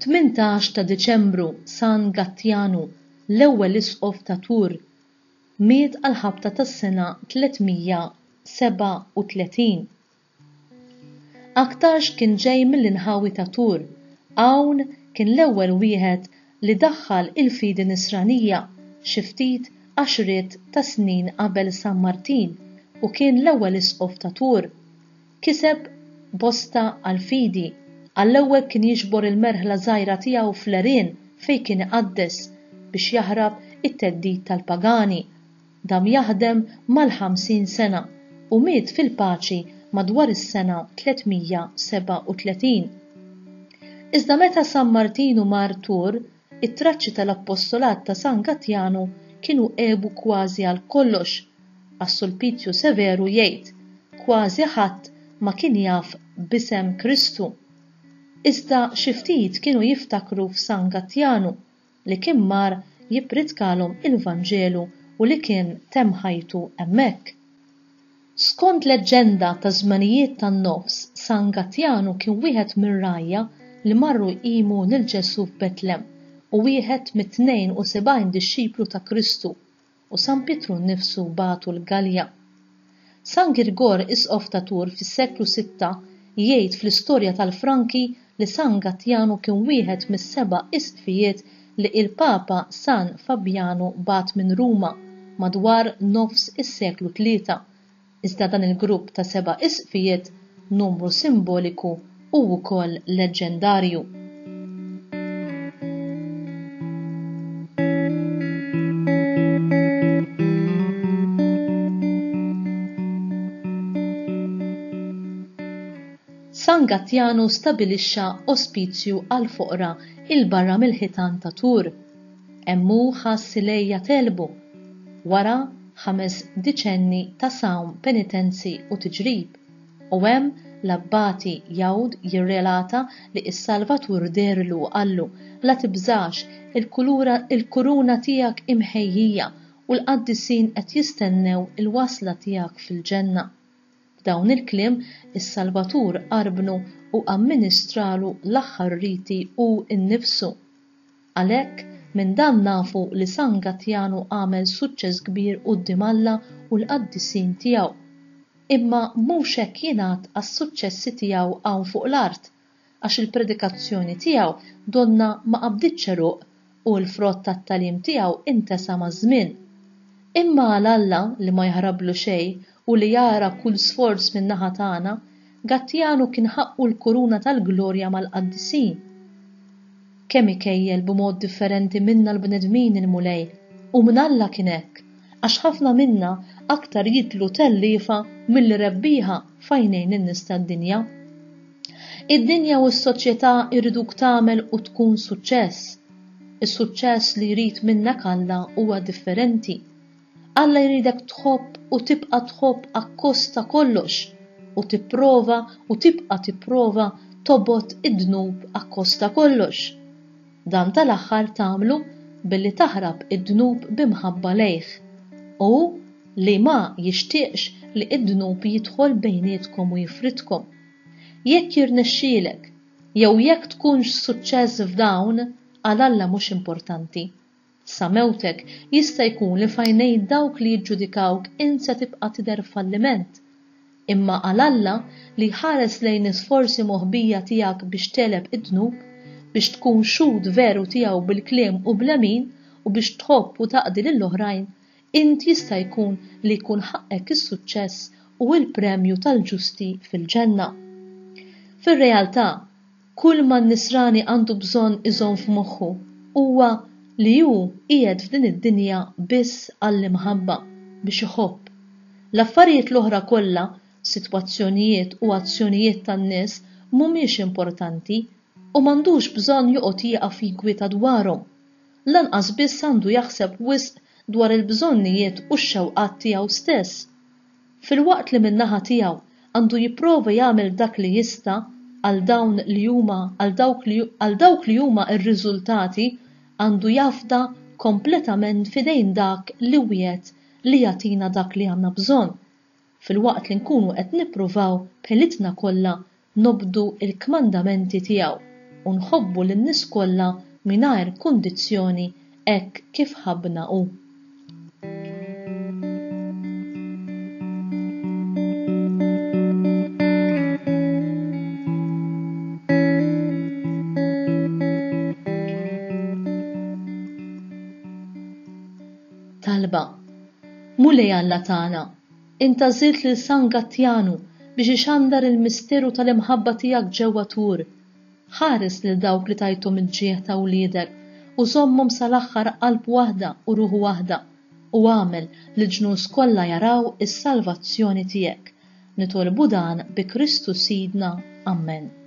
18 ta' Diċembru, San Gattjanu, l-ewwel isqof ta' Tours, miet għall-ħabta tas-sena 337. Aktarx kien ġej mill-inħawi ta' Tours. Hawn kien l-ewwel wieħed li daħħal il-fidi Nisranija, xi ftit għaxriet ta' snin qabel San Martin, u kien l-ewwel isqof ta' Tours. Kiseb bosta għall-fidi. Għall-ewwel kien jiġbor il-merħla żgħira tiegħu fl-għerien fejn kien iqaddes biex jaħrab it-theddid tal-pagani. Dam jaħdem mal-50 sena u miet fil-paċi madwar is-sena 337. Iżda meta San Martinu mar Tours, it-traċċi tal-appostolat ta' San Gattjanu kienu għebu kważi għal kollox. Għas-Sulpizju Severu jgħid, Kważi ħadd ma kien jaf b'isem Kristu. Iżda xi ftit kienu jiftakru f'San Gattjanu, li kien mar jippritkalhom il-Vanġelu u li kien temm ħajtu hemmhekk. Skont leġġenda taż-żmenijiet tan-nofs, San Gattjanu kien wieħed mir-rgħajja li marru jqimu lil Ġesù f'Betlem u wieħed mit-72 dixxiplu ta' Kristu u San Pietru nnifsu bagħtu l-Galja. San Girgor Isqof ta' Tours fis-seklu sitta jgħid fl-istorja tal-Franki li San Gattjanu kien wieħed mis-seba' isqfijiet li il-Papa San Fabjanu bagħat minn Ruma madwar nofs is-seklu tlieta Iżda dan il-grupp ta' seba' isqfijiet, numru simboliku u wkoll leġġendarju. San Gattjanu stabilixxa ospizju għall-foqra 'il barra mill-ħitan ta' Tours. Hemm hu ħass il-għejja tegħlbu. Wara ħames diċenni ta' sawm, penitenzi u tiġrib. U hemm l-abbati Jaud jirrelata li s-Salvatur deherlu u qallu, La tibżax, il-kulura il-kuruna tiegħek hi mħejjija u l-qaddisin qed jistennew il-wasla tiegħek fil-ġenna. B'dawn il-kliem is-Salvatur qarbnu u amministralu l-aħħar riti hu nnifsu. Għalhekk, minn dan nafu li San Gattjanu għamel suċċess kbir quddiem Alla u l-qaddisin tiegħu. Imma mhux hekk jingħad għas-suċċessi tiegħu hawn fuq l-art, għax il-predikazzjoni tiegħu donnha ma qabditx għeruq u l-frott tat-tagħlim tiegħu intesa maż-żmien. Imma għal Alla, li ma jaħrablu xejn u li jara kull sforz min-naħa tagħna, Gattjanu kien ħaqqu l-kuruna tal-glorja mal-qaddisin. Kemm ikejjel b'mod differenti minna l-bnedmin il-Mulej, u mnalla kien hekk, għax ħafna minna aktar jidhlu telliefa milli rebbieħa f'għajnejn in-nies tad-dinja. Id-dinja u s-soċjetà jriduk tagħmel u tkun suċċess. Is-suċċess li jrid minnek Alla huwa differenti. Alla jridek tħobb u tibqa' tħobb akkost ta' kollox u tipprova u tibqa' tipprova tobgħod id-dnub akkost ta' kollox. Dan tal-aħħar tagħmlu billi taħrab id-dnub bi mħabba lejh. Hu li ma jixtieqx li d-dnub jidħol bejnietkom u jifridkom. Jekk jirnexxielek jew jekk tkunx suċċess f'dawn, għal Alla mhux importanti. Sa mewtek, jista' jkun li f'għajnejn dawk li jiġġudikawk int se tibqa' tidher falliment. Imma għal Alla, li jħares lejn l-isforzi moħbija tiegħek biex tegħleb id-dnub, biex tkun xhud veru tiegħu bil-kliem u bl-għemil u biex tħobb u taqdi lill-oħrajn, int jista' jkun li jkun ħaqqek is-suċċess u l-premju tal-ġusti fil-ġenna. Fir-realtà, Kull ma n-Nisrani għandu bżonn iżomm f'moħħu huwa li hu qiegħed f'din id-dinja biss għall-imħabba, biex iħobb. L-affarijiet l-oħra kollha, sitwazzjonijiet u azzjonijiet tan-nies mhumiex importanti u m'għandux bżonn joqgħod jieqaf jinkwieta dwarhom. Lanqas biss għandu jaħseb wisq dwar il-bżonnijiet u x-xewqat tiegħu stess. Filwaqt li min-naħa tiegħu għandu jipprova jagħmel dak li jista' għal dawn li huma għal dawk li għal dawk li huma r-riżultati għandu jafda kompletament f'idejn dak li wiegħed li jagħtina dak li għandna bżonn, filwaqt li nkunu qed nippruvaw b'ħilitna kollha nobdu l-kmandamenti tiegħu. u nħobbu lin-nies kollha mingħajr kundizzjoni hekk kif ħabbna hu. Talba, Mulej Alla tagħna, int għażilt lil San Gattjanu biex ixandar il-misteru tal-imħabba tiegħek ġewwa Tur. Ħares lil dawk li tajthom il-ġieħ ta' wliedek u żommhom sal-aħħar qalb waħda u ruħ waħda, u agħmel li l-ġnus kollha jaraw is-salvazzjoni tiegħek. Nitolbu dan bi Kristu Sidna. Ammen.